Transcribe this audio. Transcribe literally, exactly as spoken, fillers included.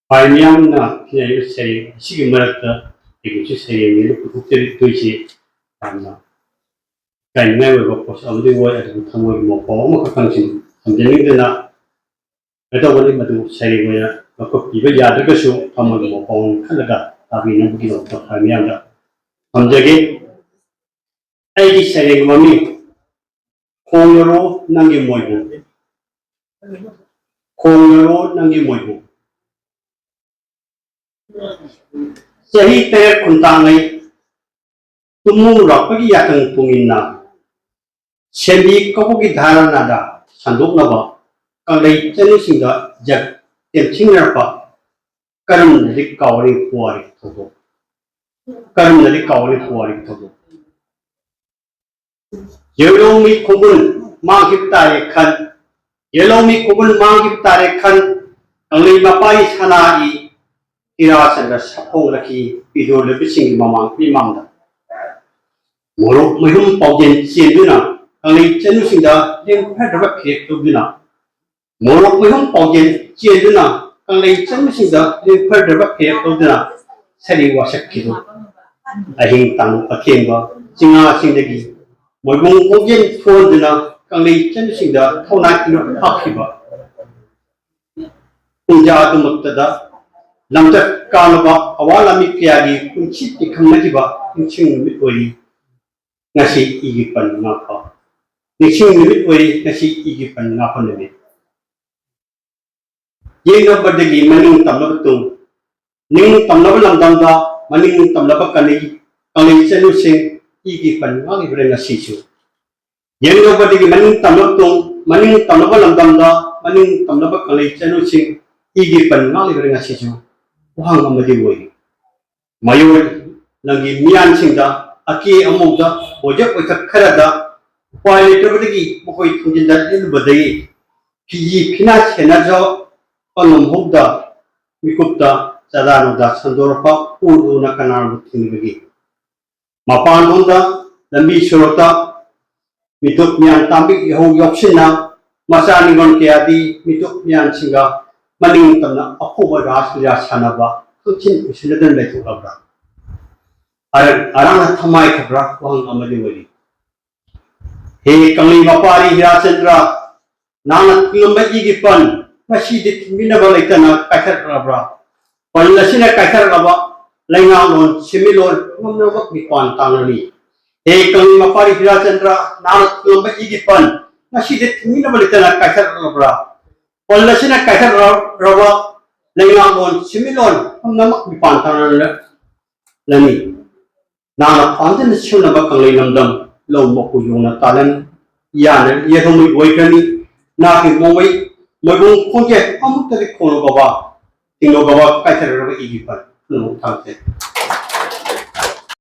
ꯈ꯭ꯋꯥꯏ ꯃꯤꯌꯥꯝꯅ ꯈꯦꯠꯅꯔꯤꯕ ꯁꯩꯔꯦꯡ ꯑꯁꯤꯒꯤ ꯃꯔꯛꯇ ꯑꯩꯒꯤꯁꯨ ꯁꯩꯔꯦꯡꯅꯦꯅ ꯄꯨꯊꯣꯛꯆꯔꯤꯗꯣꯏꯁꯦ ꯌꯥꯝꯅ ꯏꯀꯥꯏꯅꯤꯡꯉꯥꯏ ꯑꯣꯏꯕ ꯄꯣꯠꯁꯛ ꯑꯃꯗꯤ ꯑꯣꯏ, ꯑꯗꯨꯕꯨ ꯊꯃꯣꯏꯒꯤ ꯃꯣꯟꯄꯥꯎ ꯑꯃꯈꯛꯇꯪ ꯁꯨꯝ ꯊꯝꯖꯅꯤꯡꯗꯅ ꯀꯩꯗꯧꯒꯅꯤ, ꯃꯗꯨ ꯁꯩꯔꯦꯡ ꯑꯣꯏꯅ ꯂꯧꯈꯠꯄꯤꯕ ꯌꯥꯗ꯭ꯔꯒꯁꯨ ꯊꯃꯣꯏꯒꯤ ꯃꯣꯟꯄꯥꯎ ꯑꯃ ꯈꯜꯂꯒ ꯇꯥꯕꯤꯅꯕꯒꯤꯗꯃꯛꯇ ꯈ꯭ꯋꯥꯏ ꯃꯤꯌꯥꯝꯗ ꯊꯝꯖꯒꯦ꯫ ꯑꯩꯒꯤ ꯁꯩꯔꯦꯡ ꯃꯃꯤꯡ: ꯈꯣꯡꯂꯔꯣ ꯅꯪꯒꯤ ꯃꯣꯏꯕꯨ, ꯈꯣꯡꯂꯔꯣ ꯅꯪꯒꯤ ꯃꯣꯏꯕꯨ꯫ ꯆꯍꯤ ꯇꯔꯦꯠ ꯈꯨꯟꯇꯥꯡꯉꯩ ꯇꯨꯝꯃꯨꯔꯛꯄꯒꯤ ꯌꯥꯇꯪ ꯄꯨꯡꯏꯟꯅ ꯁꯦꯝꯕꯤ ꯀꯧꯕꯒꯤ ꯙꯥꯔꯅꯥꯗ ꯁꯟꯗꯣꯛꯅꯕ ꯀꯪꯂꯩ ꯆꯅꯨꯁꯤꯡꯗ ꯖꯠ ꯇꯦꯝꯊꯤꯅꯔꯛꯄ ꯀꯔꯝꯅꯗꯤ ꯀꯥꯎꯔꯤ ꯄꯨꯋꯥꯔꯤ ꯊꯧꯗꯣꯛ? ꯀꯔꯝꯅꯗꯤ ꯀꯥꯎꯔꯤ ꯄꯨꯋꯥꯔꯤ ꯊꯧꯗꯣꯛ? ꯌꯦꯜꯍꯧꯃꯤ ꯈꯣꯡꯒꯨꯟ ꯃꯥꯡꯈꯤꯕ ꯇꯥꯔꯦ ꯈꯟ, ꯌꯦꯜꯍꯧꯃꯤ ꯈꯣꯡꯒꯨꯟ ꯃꯥꯡꯈꯤꯕ ꯇꯥꯔꯦ ꯈꯟ, ꯀꯪꯂꯩ ꯃꯄꯥꯒꯤ ꯁꯅꯥꯒꯤ ꯏꯔꯥ ꯆꯟꯗ ꯁꯛꯐꯣꯡꯂꯛꯈꯤ ꯄꯤꯗꯣ ꯂꯣꯏꯕꯁꯤꯡꯒꯤ ꯃꯃꯥꯡ ꯃꯤꯃꯥꯡꯗ꯫ ꯃꯣꯔꯣꯛ ꯃꯩꯍꯨꯝ ꯄꯥꯎꯖꯦꯜ ꯆꯦꯟꯗꯨꯅ ꯀꯪꯂꯩ ꯆꯅꯨꯁꯤꯡꯗ ꯂꯦꯡꯐꯗ꯭ꯔꯕ ꯐꯤꯔꯦꯞ ꯇꯧꯗꯨꯅ, ꯃꯣꯔꯣꯛ ꯃꯩꯍꯨꯝ ꯄꯥꯎꯖꯦꯜ ꯆꯦꯟꯗꯨꯅ ꯀꯪꯂꯩ ꯆꯅꯨꯁꯤꯡꯗ ꯂꯦꯡꯐꯗ꯭ꯔꯕ ꯐꯤꯔꯦꯞ ꯇꯧꯗꯨꯅ ꯁꯔꯤ ꯋꯥꯁꯛꯈꯤꯗꯨ꯫ ꯑꯍꯤꯡ ꯇꯥꯡ ꯑꯊꯦꯡꯕ ꯆꯤꯡꯉꯥꯁꯤꯡꯗꯒꯤ ꯃꯣꯏꯕꯨꯡ ꯈꯣꯡꯖꯦꯜ ꯊꯣꯟꯗꯨꯅ ꯀꯪꯂꯩ ꯆꯅꯨꯁꯤꯡꯗ ꯊꯧꯅꯥ ꯏꯅꯣꯠ ꯍꯥꯞꯈꯤꯕ ꯄꯨꯡꯖꯥ ꯑꯗꯨꯃꯛꯇꯗ ꯂꯝꯆꯠ ꯀꯥꯅꯕ ꯑꯋꯥ ꯂꯥꯃꯤ ꯀꯌꯥꯒꯤ ꯄꯨꯟꯁꯤ ꯇꯤꯈꯪꯅꯈꯤꯕ ꯅꯤꯡꯁꯤꯡ ꯅꯨꯃꯤꯠ ꯑꯣꯏꯔꯤ ꯉꯁꯤ ꯏꯒꯤ ꯄꯟ ꯉꯥꯛꯄ꯫ ꯅꯤꯡꯁꯤꯡ ꯅꯨꯃꯤꯠ ꯑꯣꯏꯔꯤ ꯉꯁꯤ ꯏꯒꯤ ꯄꯟ ꯉꯥꯛꯄ ꯅꯨꯃꯤꯠ꯫ ꯌꯦꯡꯅꯕꯗꯒꯤ ꯃꯅꯤꯡ ꯇꯝꯂꯕ ꯇꯨꯡ, ꯅꯤꯡ ꯇꯝꯂꯕ ꯂꯝꯗꯝꯗ ꯃꯅꯤꯡ ꯇꯝꯂꯕ ꯀꯅꯩ, ꯀꯪꯂꯩ ꯆꯅꯨꯁꯤꯡ ꯏꯒꯤ ꯄꯟ ꯉꯥꯛꯂꯤꯕ꯭ꯔꯥ ꯉꯁꯤꯁꯨ? ꯌꯦꯡꯅꯕꯗꯒꯤ ꯃꯅꯤꯡ ꯇꯝꯂꯕ ꯇꯨꯡ, ꯃꯅꯤꯡ ꯇꯝꯂꯕ ꯂꯝꯗꯝꯗ ꯃꯅꯤꯡ ꯇꯝꯂꯕ ꯀꯪꯂꯩ ꯆꯅꯨꯁꯤꯡ ꯏꯒꯤ ꯄꯟ ꯉꯥꯛꯂꯤꯕ꯭ꯔꯥ ꯉꯁꯤꯁꯨ? ꯋꯥꯍꯪ ꯑꯃꯗꯤ ꯑꯣꯏꯔꯤ꯫ ꯃꯌꯣꯜ ꯂꯝꯒꯤ ꯃꯤꯌꯥꯟꯁꯤꯡꯗ ꯑꯀꯦ ꯑꯃꯧꯗ ꯑꯣꯏꯖ ꯑꯣꯏꯊꯛ ꯈꯔꯗ ꯎꯄꯥꯏ ꯂꯩꯇ꯭ꯔꯕꯗꯒꯤ ꯃꯈꯣꯏ ꯊꯤꯡꯖꯤꯟꯗ ꯂꯤꯠꯂꯨꯕꯗꯒꯤ ꯐꯤꯖꯤ ꯐꯤꯅꯥ ꯁꯦꯟꯅꯖꯕ ꯉꯝꯍꯧꯗ ꯃꯤꯀꯨꯞꯇ ꯆꯥꯗꯥ ꯅꯧꯗꯥ ꯁꯟꯗꯣꯔꯛꯄ ꯎ ꯎꯅ ꯀꯅꯥꯕꯨ ꯊꯤꯡꯂꯤꯕꯒꯦ? ꯃꯄꯥꯟꯂꯣꯝꯗ ꯂꯝꯕꯤ ꯁꯣꯔꯣꯛꯇ ꯃꯤꯇꯣꯞ ꯃꯤꯌꯥꯟ ꯇꯥꯡꯕꯤ ꯏꯍꯧ ꯌꯥꯎꯁꯤꯟꯅ ꯃꯆꯥ ꯅꯤꯉꯣꯜ ꯀꯌꯥꯗꯤ ꯃꯤꯇꯣꯞ ꯃꯤꯌꯥꯟꯁꯤꯡꯒ ꯃꯅꯤꯡ ꯇꯝꯅ ꯑꯐꯥꯎꯕ ꯔꯥꯁ ꯂꯤꯂꯥ ꯁꯥꯟꯅꯕ ꯈꯪꯁꯤꯟ ꯎꯁꯤꯟꯅꯗꯅ ꯂꯩꯊꯣꯛꯂꯕ꯭ꯔꯥ? ꯑꯔꯥꯡꯅ ꯊꯃꯥꯏꯈꯕ꯭ꯔꯥ? ꯋꯥꯍꯪ ꯑꯃꯗꯤ ꯑꯣꯏꯔꯤ꯫ ꯍꯦ ꯀꯪꯂꯩ ꯃꯄꯥꯔꯤ ꯍꯤꯔꯥꯆꯟꯗ꯭ꯔ, ꯅꯍꯥꯛꯅ ꯊꯤꯡꯂꯝꯕ ꯏꯒꯤ ꯄꯟ ꯉꯁꯤꯗꯤ ꯊꯤꯡꯕꯤꯅꯕ ꯂꯩꯇꯅ ꯀꯥꯏꯊꯔꯛꯂꯕ꯭ꯔꯥ? ꯄꯟ ꯑꯁꯤꯅ ꯀꯥꯏꯊꯔꯛꯂꯕ ꯂꯩꯉꯥꯛꯂꯣꯟ ꯁꯦꯟꯃꯤꯠꯂꯣꯟ ꯄꯨꯝꯅꯃꯛ ꯃꯤꯄꯥꯟ ꯇꯥꯡꯂꯅꯤ꯫ ꯍꯦ ꯀꯪꯂꯩ ꯃꯄꯥꯔꯤ ꯍꯤꯔꯥꯆꯟꯗ꯭ꯔ, ꯅꯍꯥꯛꯅ ꯊꯤꯡꯂꯝꯕ ꯏꯒꯤ ꯄꯟ ꯉꯁꯤꯗꯤ ꯊꯤꯡꯕꯤꯅꯕ ꯂꯩꯇꯅ ꯀꯥꯏꯊꯔꯛꯂꯕ꯭ꯔꯥ? ꯄꯟ ꯑꯁꯤꯅ ꯀꯥꯏꯊꯔꯛꯂꯕ ꯂꯩꯉꯥꯛꯂꯣꯟ ꯁꯦꯟꯃꯤꯠꯂꯣꯟ ꯄꯨꯝꯅꯃꯛ ꯃꯤꯄꯥꯟ ꯇꯥꯡꯂꯅꯤ꯫ ꯅꯍꯥꯛꯅ ꯄꯥꯝꯖꯅ ꯁꯦꯝꯅꯕ ꯀꯪꯂꯩ ꯂꯝꯗꯝ ꯂꯧ ꯃꯀꯨ ꯌꯣꯡꯅ ꯇꯥꯜꯂꯅꯤ꯫ ꯌꯥꯅ ꯌꯦꯜꯍꯧꯃꯤ ꯑꯣꯏꯈ꯭ꯔꯅꯤ꯫ ꯅꯍꯥꯛꯀꯤ ꯃꯣꯡꯃꯩ ꯃꯣꯏꯕꯨꯡ ꯈꯣꯡꯖꯦꯜ ꯑꯃꯨꯛꯇꯗꯤ ꯈꯣꯡꯂꯣ ꯕꯕꯥ, ꯊꯤꯡꯂꯣ ꯕꯕꯥ, ꯀꯥꯏꯊꯔꯛꯂꯕ ꯏꯒꯤ ꯄꯟ ꯄꯨꯝꯅꯃꯛ ꯊꯥꯡꯖꯩ꯫